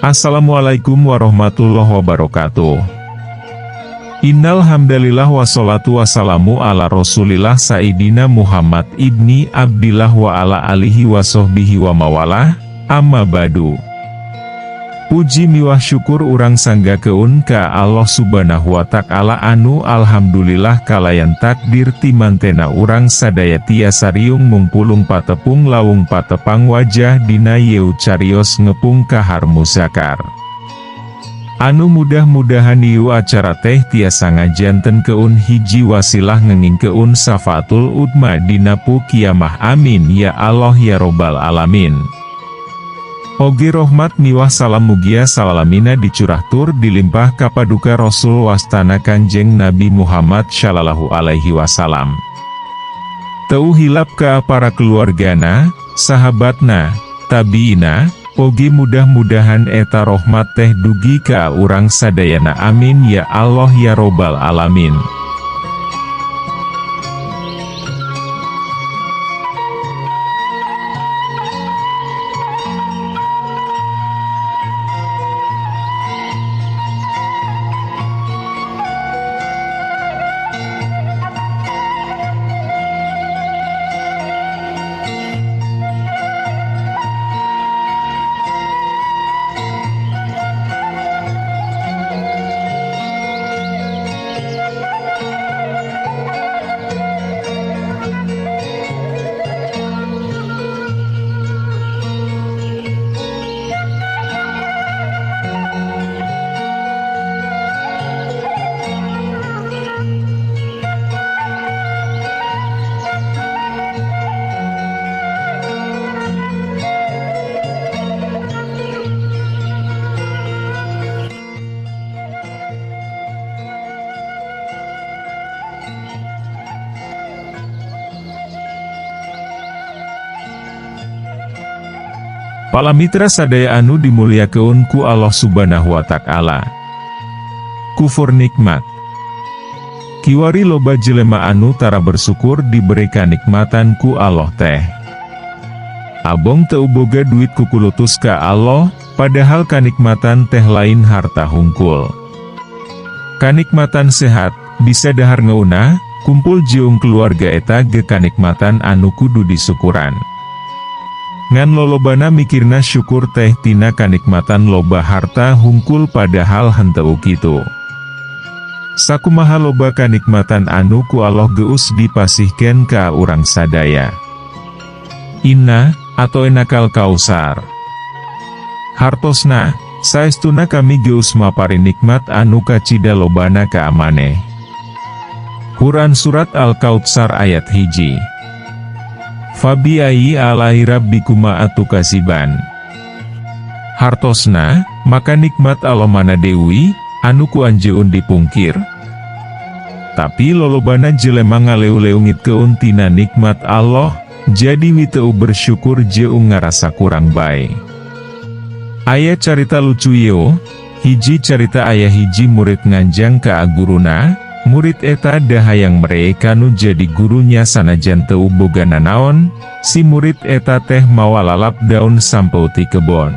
Assalamualaikum warahmatullahi wabarakatuh. Innal hamdalillah wassalatu wassalamu ala rasulillah Sayyidina Muhammad ibni Abdillah wa ala alihi wasohbihi wa mawalah, amma ba'du. Puji miwah syukur urang sanggakeun ka Allah Subhanahu wa Ta'ala anu alhamdulillah kalayan takdir timantena urang sadaya tiasa riung mungpulung patepung lawung patepang wajah dina yeu carios ngepung kahar muzakar. Anu mudah-mudahan ieu acara teh tiasa ngajantenkeun hiji wasilah ngengingkeun safaatul udma dina kiamah, amin ya Allah ya robbal alamin. Oge rohmat miwah salam mugia salalamina dicurah tur dilimpah ka paduka Rasul wastana Kanjeng Nabi Muhammad Shallallahu Alaihi Wasallam. Teu hilap ka para keluargana, sahabatna, tabiina, oge mudah-mudahan eta rohmat teh dugi ka urang sadayana, amin ya Allah ya robbal alamin. Palamitra sadaya anu dimuliakeun ku Allah Subhanahu wa Ta'ala. Kufur nikmat. Kiwari loba jelema anu tara bersyukur diberi kanikmatan ku Allah teh. Abong teu boga duit kukulutus ka Allah, padahal kanikmatan teh lain harta hungkul. Kanikmatan sehat, bisa dahar ngeunah, kumpul jeung keluarga eta ge kanikmatan anu kudu disukuran. Ngan lolobana mikirna syukur teh tina kanikmatan loba harta hungkul, padahal henteu kitu. Sakumaha loba kanikmatan anu ku Allah geus dipasihkeun ka urang sadaya. Inna a'toinakal kautsar. Hartosna, saestuna kami geus maparin nikmat anu kacida lobana ka amaneh. Quran Surat Al-Kautsar ayat 1. Fabi ayyi ala'i rabbikuma tukadziban. Hartosna, maka nikmat Allah mana deui, anu ku anjeun dipungkir? Tapi lolobana jelema ngaleu-leungitkeun tina nikmat Allah, jadi we teu bersyukur jeung ngarasa kurang bae. Aya carita lucu yo, hiji carita aya hiji murid nganjang ka guruna, murid eta da hayang mere kanu jadi gurunya sanajan teu boga nanaon, si murid eta teh mawa lalap daun sampeu ti kebon.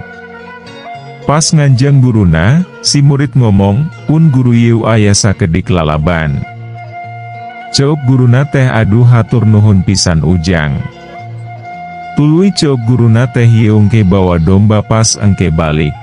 Pas nganjang guruna, si murid ngomong, "Pun guru, ieu aya sakedik lalaban." Ceuk guruna teh, "Aduh, hatur nuhun pisan, ujang." Tuluy ceuk guruna teh, "Ieu engke bawa domba pas engke balik."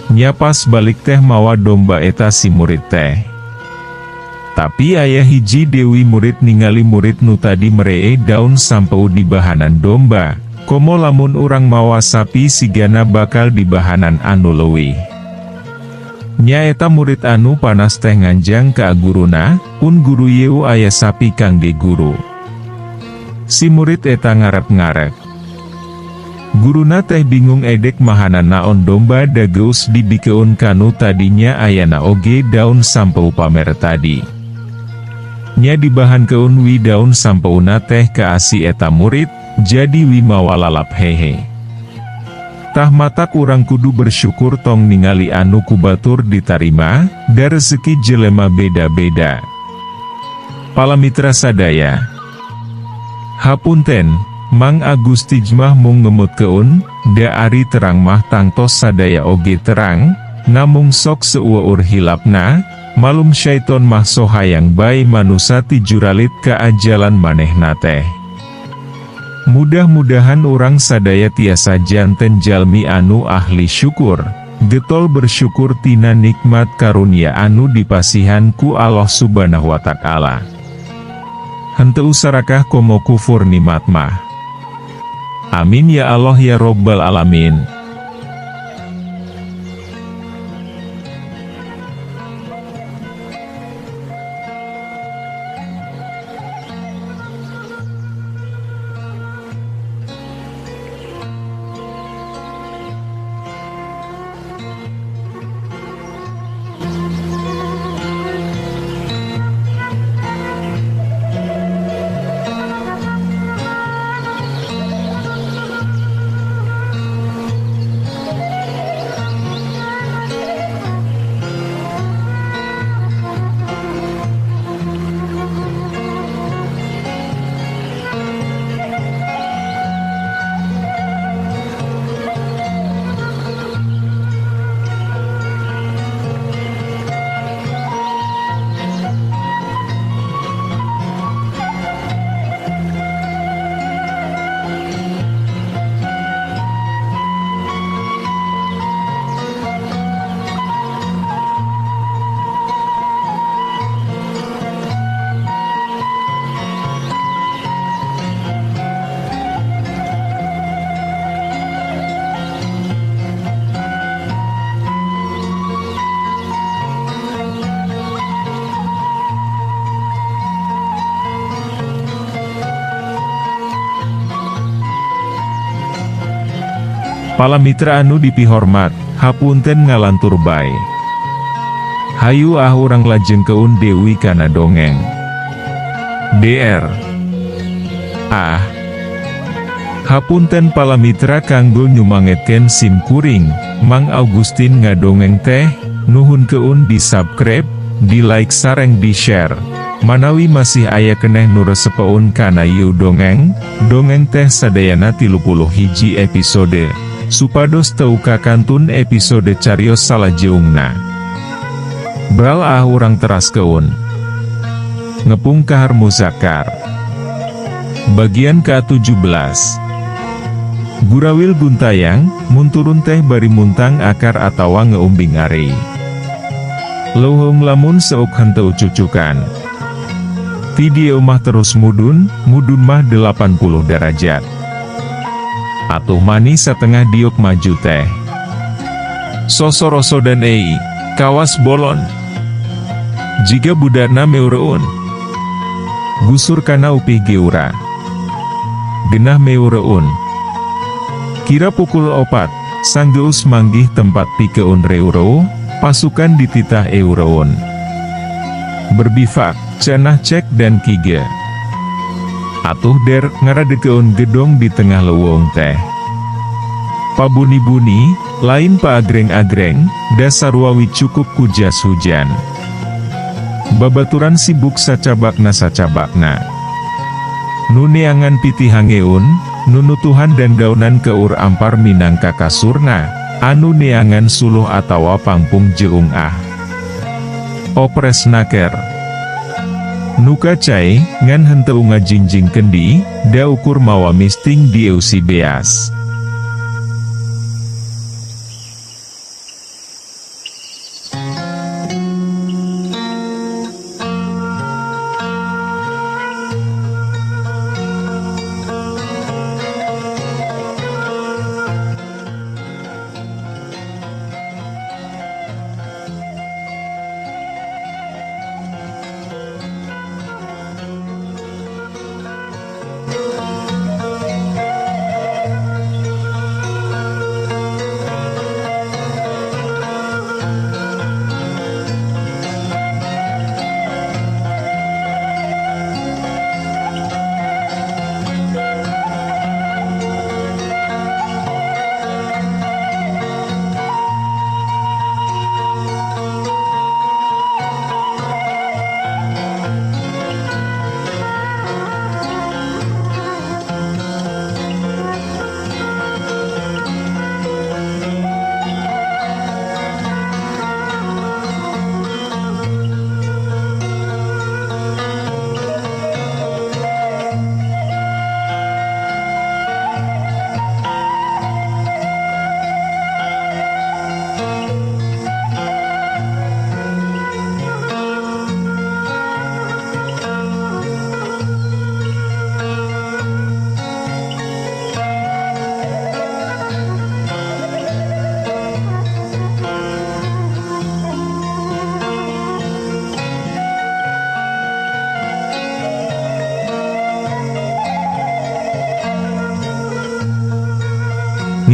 Nya pas balik teh mawa domba eta si murid teh. Tapi aya hiji deui murid ningali murid nu tadi meree daun sampeu dibahanan domba, komo lamun urang mawa sapi sigana bakal dibahanan anu leuwih. Nya eta murid anu panas teh nganjang ka guruna, "Un guru, yeu aya sapi kangge guru." Si murid eta ngarep-ngarep. Guruna teh bingung edek mahanan naon domba, da geus dibikeun kanu tadinya ayana oge daun sampeu pamere tadi. Nya dibahankeun wi daun sampeuna teh ka si eta murid, jadi wi mawa lalap, hehe. Tah, matak urang kudu bersyukur, tong ningali anu ku batur ditarima, da rezeki jelema beda-beda. Palamitra sadaya. Hapunten, Mang Agustin mah mung ngemutkeun, da ari terang mah tangtos sadaya oge terang, namung sok seueur hilapna, malum syaiton mah so hayang bae manusa tijuralit ka ajalan manehna teh. Mudah-mudahan urang sadaya tiasa janten jalmi anu ahli syukur, getol bersyukur tina nikmat karunia anu dipasihan ku Allah Subhanahu wa Ta'ala. Henteu sarakah komo kufur nikmat mah. Amin ya Allah ya Robbal Alamin. Palamitra anu dipihormat, hapunten ngalantur bae. Hayu ah, urang lajengkeun deui kana dongeng. DR. Ah. Hapunten palamitra kanggo nyumangetkeun sim kuring, Mang Augustin ngadongeng teh, nuhunkeun di subscribe, di like sareng di share. Manawi masih aya keneh nu resepeun kana ieu dongeng, dongeng teh sadayana 31 episode, supados teu kakantun episode carios salajeungna. Bal ah, urang teraskeun. Ngepung Kahar Muzakkar. Bagian ke-17. Gurawil guntayang, mun turun teh bari muntang akar atawa ngeumbing arei. Leuweung lamun seuk henteu cucukan. Ti dieu mah terus mudun, mudun mah 80 derajat. Atuh mani satengah diuk maju teh. Sosorosodan ei, kawas bolon. Jiga budakna meureun. Gusur kana upih geura. Genah meureun. Kira pukul 4, sanggeus manggih tempat pikeun reureuh, pasukan dititah eureun. Berbivak, cenah cek dan kige. Atuh der ngaradekeun gedong di tengah leuweung teh. Pabuni-buni, lain paagreng-agreng, da sarua wi cukup ku jas hujan. Babaturan sibuk sacabakna sacabakna. Nu neangan pitihangeun, nu nutuhan dandaunan keur ampar minangka kasurna, anu neangan suluh atawa pangpung jeung ah. Opres naker. Nu ka cai, ngan henteu ngajingjing kendi, da ukur mawa misting dieusi beas.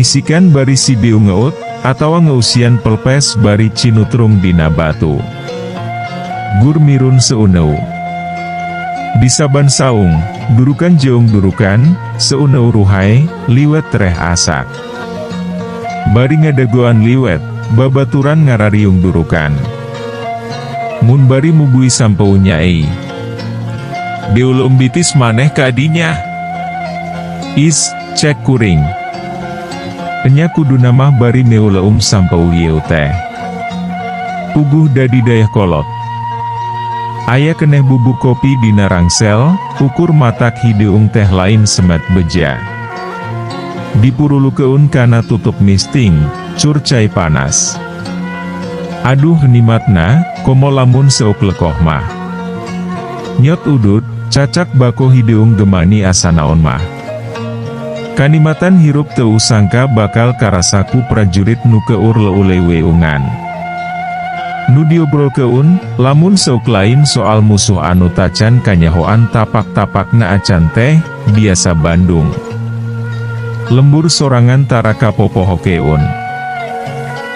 Ngisikan bari sibiu ngeut, atawa ngeusian pelpes bari cinutrung dina batu. Gur mirun seuneu. Di saban saung, durukan jeung durukan, seuneu ruhai, liwet tereh asak. Bari ngadagoan liwet, babaturan ngarariung durukan. Mun bari mubui sampeu nyai. Diuleum bitis maneh ka dinya. Is, cek kuring. Enya kuduna mah bari meuleum sampeu ieu teh. Puguh da di Dayeuhkolot. Aya keneh bubuk kopi dina rangsel, ukur matak hideung teh lain semet beja. Dipurulukeun kana tutup misting, cur cai panas. Aduh nimatna, komo lamun seuk lekoh mah. Nyot udut, cacak bako hideung gemani asa naon mah. Kanikmatan hirup teu sangka bakal karasa ku prajurit nu keur leuleweungan. Nu diobrolkeun, lamun seuk lain soal musuh anu tacan kanyahoan tapak-tapakna acan teh, biasa Bandung. Lembur sorangan tara kapopohokeun.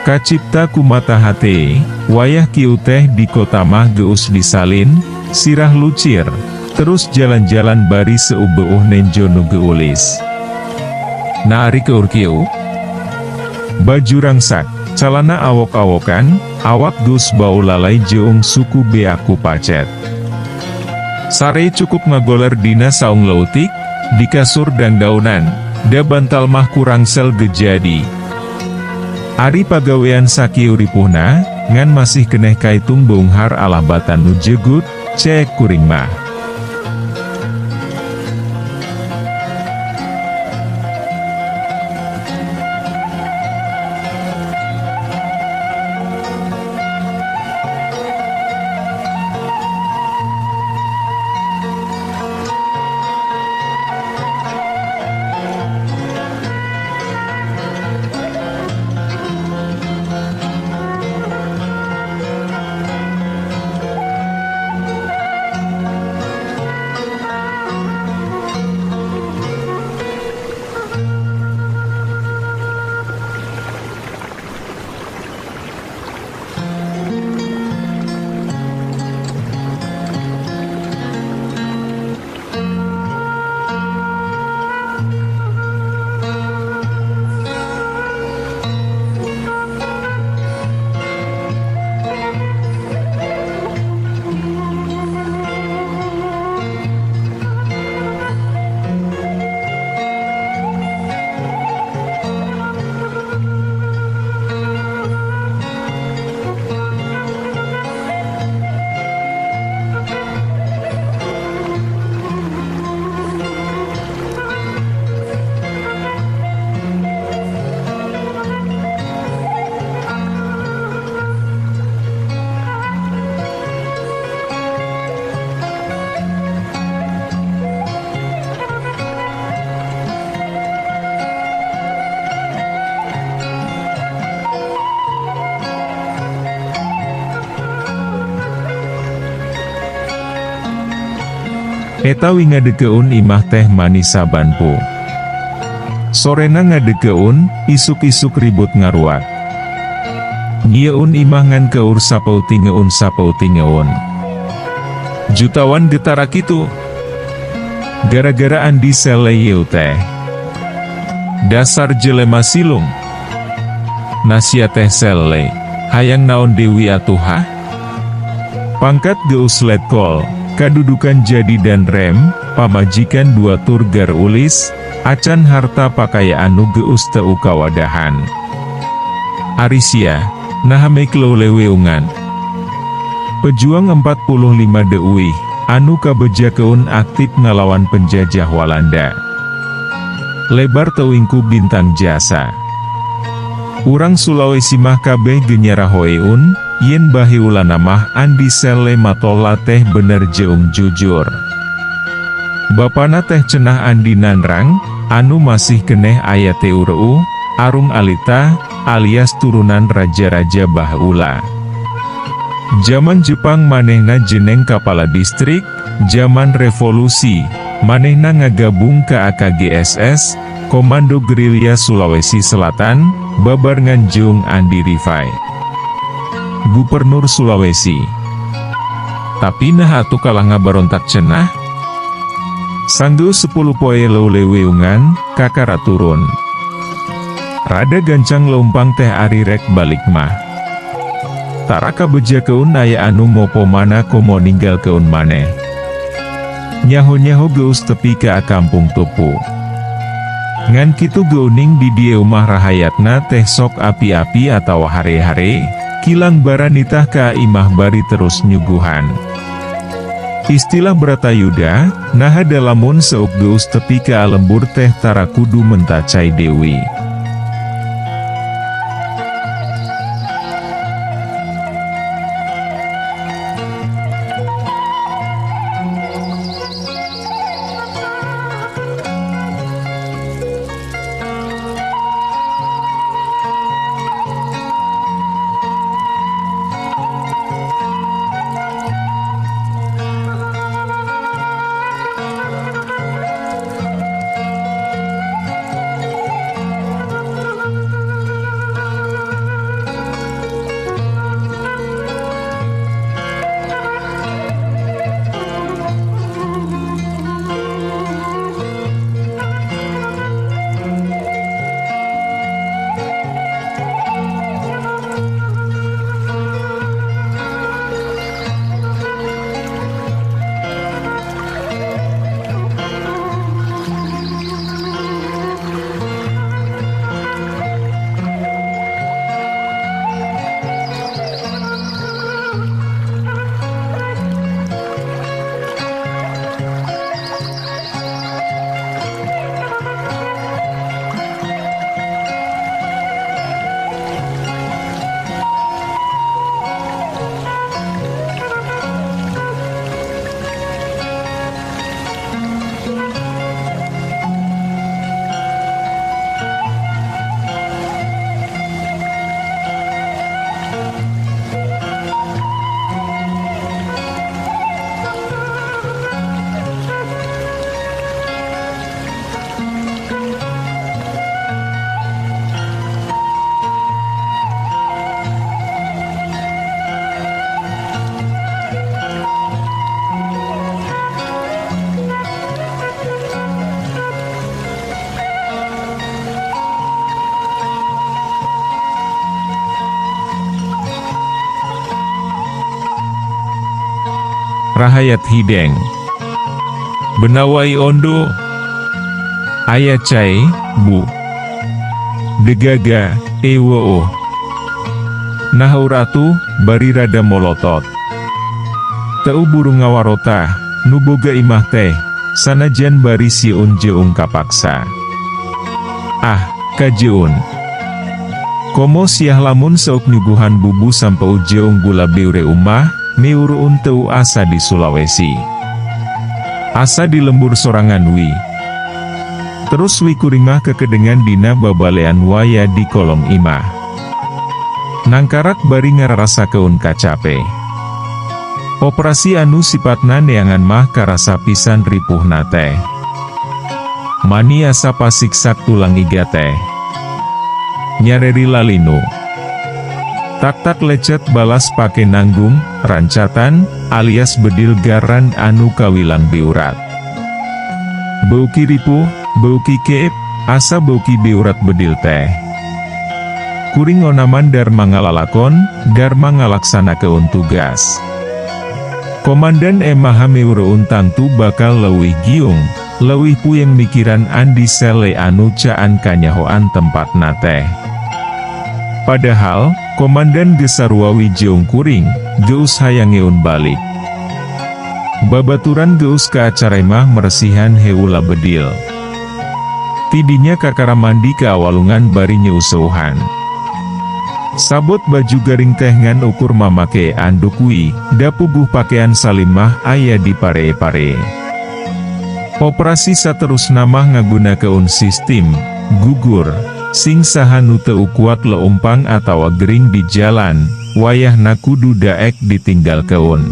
Kacipta ku mata hate, wayah kieu teh di kota mah geus disalin, sirah lucir, terus jalan-jalan bari seubeuh nenjo nu geulis. Nah ari keur kieu? Baju rangsak, calana awok-awokan, awak geus bau lalay jeung suku beak ku pacet. Sare cukup ngagoler dina saung leutik, di kasur dangdaunan, da bantal mah ku rangsel ge jadi. Ari pagawean sakieu ripuhna, ngan masih keneh kaitung beunghar alah batan nu jegut, cek kuring mah. Eta wi ngadekeun imah teh mani saban pu. Sorena ngadekeun, isuk-isuk ribut ngaruat. Ngieun imah ngan keur sapeutingeun sapeutingeun. Jutawan getara kitu. Gara-gara Andi Selle ieu teh. Dasar jelema silung. Na sia teh Selle, hayang naon deui atuh hah? Pangkat geus letkol, kadudukan jadi Danrem, pamajikan dua tur gareulis, acan harta pakayaan nu geus teu kawadahan. Ari sia, naha mek leuleweungan. Pejuang 45 deuih, anu kabejakeun aktif ngalawan penjajah Walanda. Lebar teuing ku bintang jasa. Urang Sulawesi mah kabeh ge nyarahoeun, yen baheulana mah Andi Selle Matola teh bener jeung jujur. Bapana teh cenah Andi Nanrang, anu masih keneh aya teu reuh, Arung Alita, alias turunan raja-raja baheula. Jaman Jepang manehna jeneng kapala distrik, jaman revolusi, Manehna ngagabung ka AKGSS, Komando Gerilya Sulawesi Selatan, babarengan jeung Andi Rifai, Gubernur Sulawesi. Tapi nah atuh kalah ngabarontak cenah. Sanggeus 10 poe leuleweungan, kakara turun. Rada gancang leumpang teh ari rek balik mah. Tara kabejakeun aya anu mopo mana komo ninggalkeun maneh. Nyaho-nyaho geus tepi ka Kampung Tupu. Ngan kitu geuning di dieu mah rahayatna teh sok api-api atawa hare-hare, kilang bara nitah ka imah bari terus nyuguhan. Istilah Bratayuda, naha da lamun seuk geus tepi ka lembur teh tara kudu menta cai deui. Rahayat hideng. Benawai ondo. Aya cai, bu. Degaga, ewoo. Nah uratu, bari rada molotot. Teu buru ngawarota, nu boga imah teh, sanajan bari sieun jeung kapaksa. Ah, kajeun. Komo siah lamun seuk nyuguhan bubu sampeu jeung gula beure umah, miuruun teu asa di Sulawesi. Asa di lembur sorangan wi. Terus wi kuring mah kekedengan dina babalean waya di kolong imah. Nangkarak bari ngararasakeun kacape. Operasi anu sipatna neangan mah karasa pisan ripuhna teh. Mani asa pasiksak tulang iga teh. Nyareri lalinu. Tak-tak lecet balas pake nanggung, rancatan, alias bedil garan anu kawilang biurat. Beuki ripuh, beuki keep, asa beuki biurat bedil teh. Kuring onaman dharma ngalalakon, dharma ngalaksanakeun tugas. Komandan Emaha miureun tangtu bakal leuwih giung, leuwih puyeng mikiran Andi Sele anu caan kanyahoan tempatna teh. Padahal, komandan geus sarua wi jeung kuring, geus hayangeun balik. Babaturan geus ka acara mah meresihan heula bedil. Tidinya kakara mandi ka awalungan bari nyeuseuhan. Sabot baju garing teh ngan ukur mamake anduk wi, da puguh pakean salim mah aya di pare-pare. Operasi saterusna mah ngagunakeun sistem gugur, sing saha nu teu kuat leumpang atawa gering di jalan, wayahna kudu daek ditinggalkeun.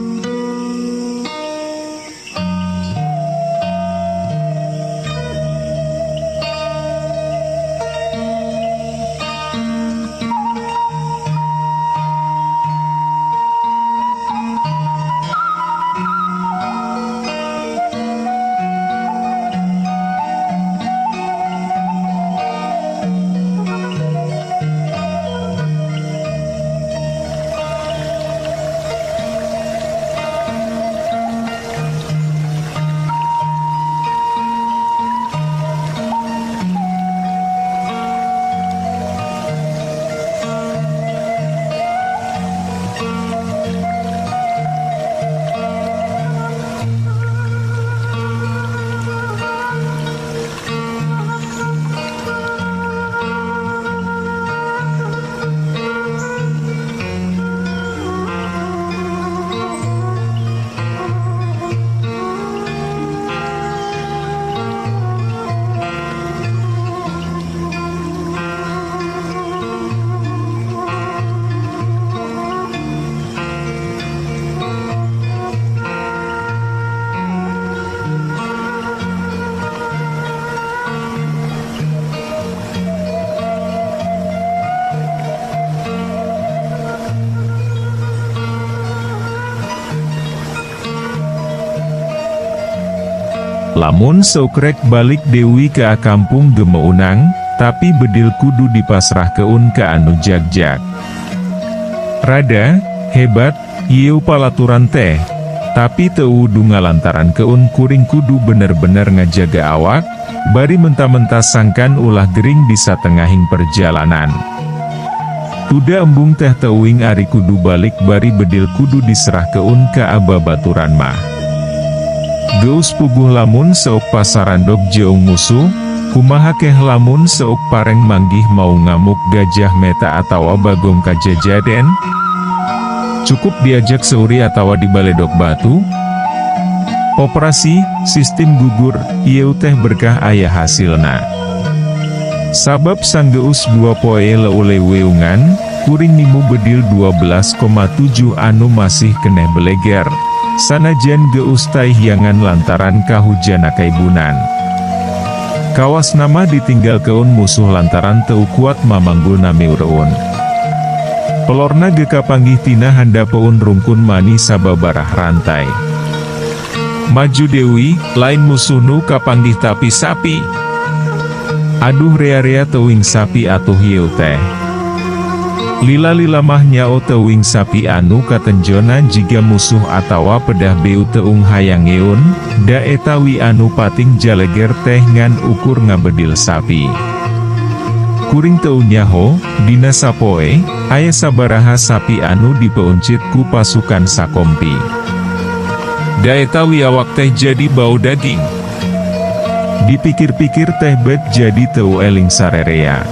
Lamun seukrek balik deui ka kampung ge meunang, tapi bedil kudu dipasrahkeun ka anu jagjag. Rada hebat, ieu palaturan teh, tapi teu wudu ngalantaran keun kuring kudu bener-bener ngajaga awak, bari mentah-mentah sangkan ulah gering di satengahing perjalanan. Tuda embung teh teuing ari kudu balik bari bedil kudu diserahkeun ka babaturan mah. Geus puguh lamun seuk pasarandok jeung musuh, kumaha keh lamun seuk pareng manggih mau ngamuk gajah meta atawa bagong kajajaden? Cukup diajak seuri atawa dibaledok batu? Operasi, sistem gugur, ieu teh berkah aya hasilna. Sabab sanggeus 2 poe leuleweungan, kuring nimu bedil 12,7 anu masih keneh beleger, sanajan geus taihiangan lantaran kahujana kaibunan. Kawasna mah ditinggalkeun musuh lantaran teu kuat mamanggulna meureun. Pelorna ge kapanggih tina handapeun rungkun mani sababarah rantai. Maju deui, lain musuh nu kapanggih tapi sapi. Aduh, rea-rea teuing sapi atuh ieu teh. Lila-lila mah nyao teuing sapi anu katenjona jiga musuh atawa pedah beuteung hayang ngeun, da eta wi anu pating jaleger teh ngan ukur ngabedil sapi. Kuring teu nyaho, dina sapoe, aya sabaraha sapi anu dipeuncit ku pasukan sakompi. Da eta wi awak teh jadi bau daging. Dipikir-pikir teh bet jadi teu eling sarerea.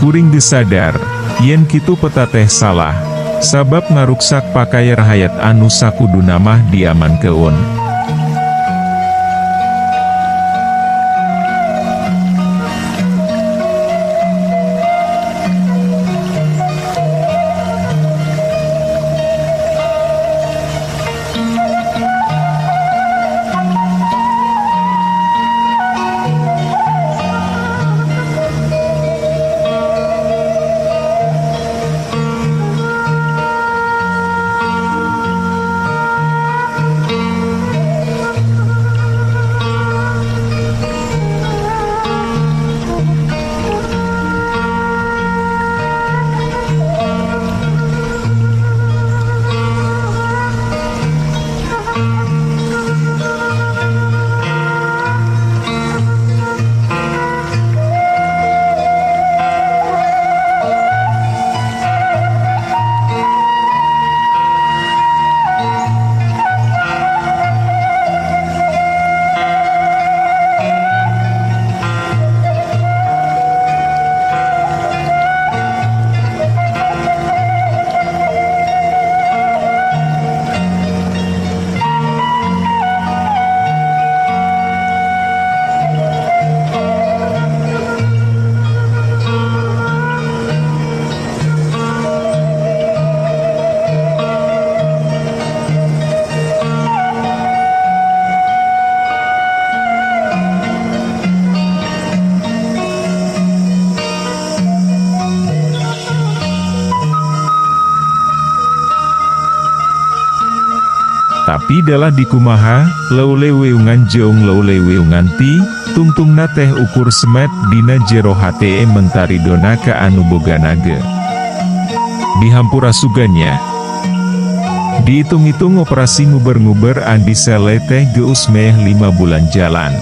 Kuring geus sadar, yen kitu peta teh salah, sabab ngaruksak pakaya rahayat anu sakuduna mah diamankeun. Tapi dalah dikumaha, leuleweungan jeung leuleweungan ti, tungtungna teh ukur semet dina jero hate menta ridona ka anu bogana ge. Dihampura sugan nya. Dihitung-hitung operasi nguber-nguber Andi Sele teh geus meh 5 bulan jalan.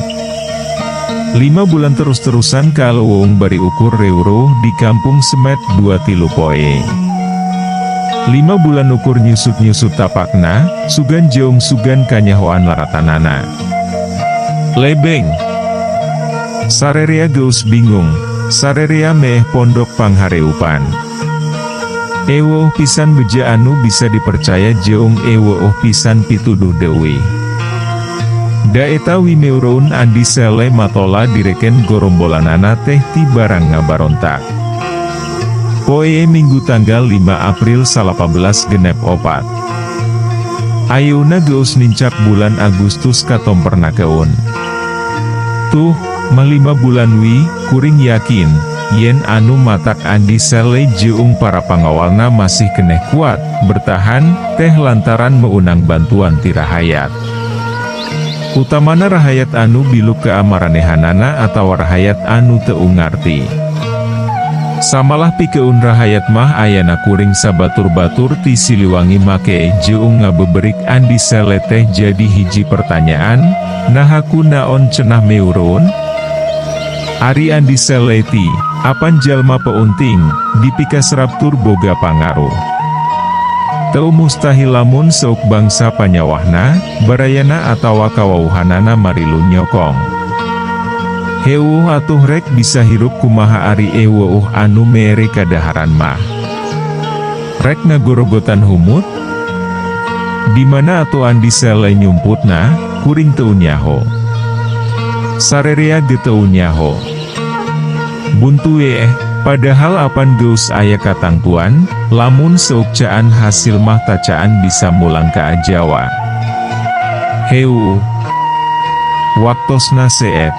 5 bulan terus-terusan kaleuweung bari ukur reuruh di kampung Semet 2 3 poe. 5 bulan ukur nyusut-nyusut tapakna, sugan jeung sugan kanyahoan laratanana. Lebeng. Sarerea geus bingung, sarerea meh pondok panghareupan. Eweuh pisan beja anu bisa dipercaya jeung eweuh pisan pituduh deui. Da eta wi meureun Andi Sele matola direken gorombolanana teh ti barang ngabarontak. Poe Minggu tanggal 5 April 1864. Ayeuna geus nincak bulan Agustus katompernakeun. Tuh, mah 5 bulan wi, kuring yakin, yen anu matak Andi Sele jeung para pangawalna masih keneh kuat, bertahan, teh lantaran meunang bantuan ti rahayat. Utamana rahayat anu biluk keamaranehanana atawa rahayat anu teu ngarti. Samalah pikeun rahayat mah ayana kuring sabatur-batur ti Siliwangi make jeung ngabeberik Andi Sele teh jadi hiji pertanyaan, naha ku naon cenah meureun? Ari Andi Seleti, apan jalma peunting, dipikaserap tur boga pangaruh. Teu mustahil lamun seuk bangsa panyawahna, barayana atawa kawauhanana marilu nyokong. Heueuh atuh rek bisa hirup kumaha ari euweuh anu mere kadaharan mah. Rek ngagorogotan humut? Di mana atuh Andi Sele nyumputna, kuring teu nyaho. Sarerea ge teu nyaho. Buntu eh, padahal apan geus aya katangtuan, lamun seuk caan hasil mah tacaan bisa mulang ka Jawa. Heu. Waktosna seet.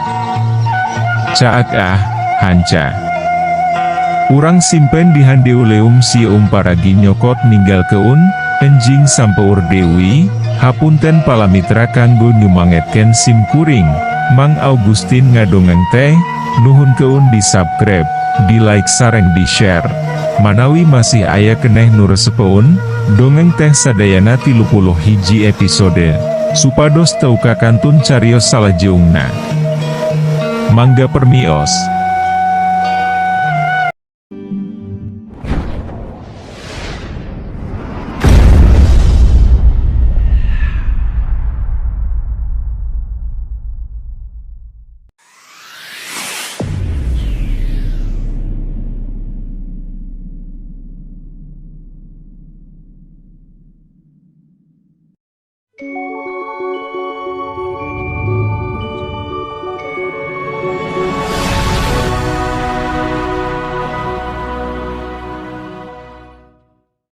Caak ah, hanca. Urang simpen di handeuleum sieum paragi nyokot ninggalkeun, enjing sampeur deui, hapunten palamitra kanggo nyumangetkeun sim kuring, Mang Augustin ngadongeng teh, nuhunkeun di subscribe, di like sareng di share. Manawi masih aya keneh nu resepeun, dongeng teh sadayana 31 episode, supados teu kakantun carios salajeungna. Mangga permios.